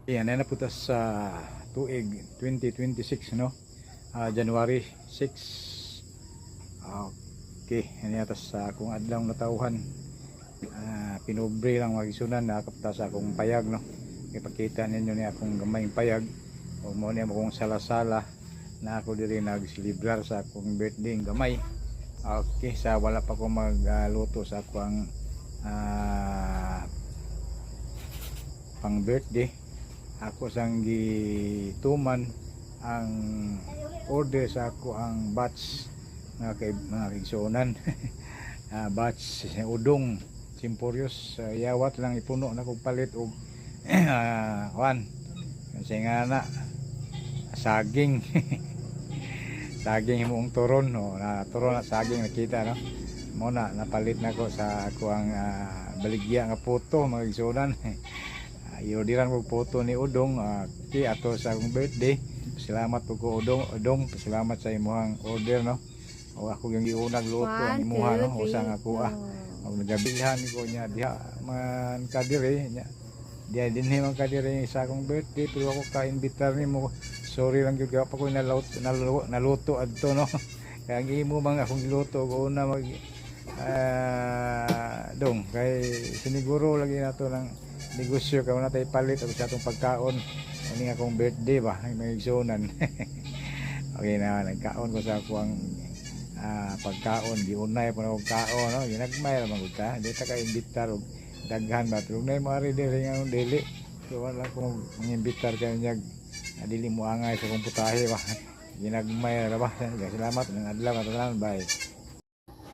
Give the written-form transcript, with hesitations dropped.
Yan na po ta sa tuig 2026, no? January 6. Okay, yan yata sa akong adlaw natawhan. Pinobre lang, mga igsuonan, nakapta sa akong payag, no. Ipakita ninyo ni akong gamayng payag. O mo niya akong sala-sala na ako diri nagselebrar sa akong birthday gamay. Okay, sa wala pa ko magluto sa akong pang birthday, ako sang gituman ang order sa ako ang batch, mga kay mga kaigsuonan. Batch Udong Simporios, yawat lang ipuno na kog palit og kuan kasi nga na saging, saging himong turon, no? Na turon na saging, nakita, no? Mo na napalit na ko sa ako ang baligya nga puto, mga igsuonan. I-orderan ko puto ni Udong ki ato sa akong birthday. Salamat po ko, Udong. Udong, salamat sa imuhang order, no? O ako yung giunag luto ang One, imuha, two, no? Usa three, nga ako ah. four. Og nagabilhan ko niya diha man kadire niya. Diha dinhi man kadire sa akong birthday, pero ako ka-imbitar nimo. Sorry lang gyud kay pa ko naluto, naluto adto, no? Kaya ang imo man akong giluto og una mag dong kay siniguro lagi nato ng negosyo kay wala tay palit og sa atong pagkaon ani akong birthday ba, may igsuonan. Okay na, nagkaon ko sa akong pagkaon, giunay pa na akong kaon, no? Ginagmay ra man gud ta, di ta ka imbitar og daghan ba, pero nay mo ari diri nga dili, so wala ko mangimbitar kay niya, dili mo angay sa akong putahe ba. Ginagmay ra ba. Salamat ng adlaw katalan, bye.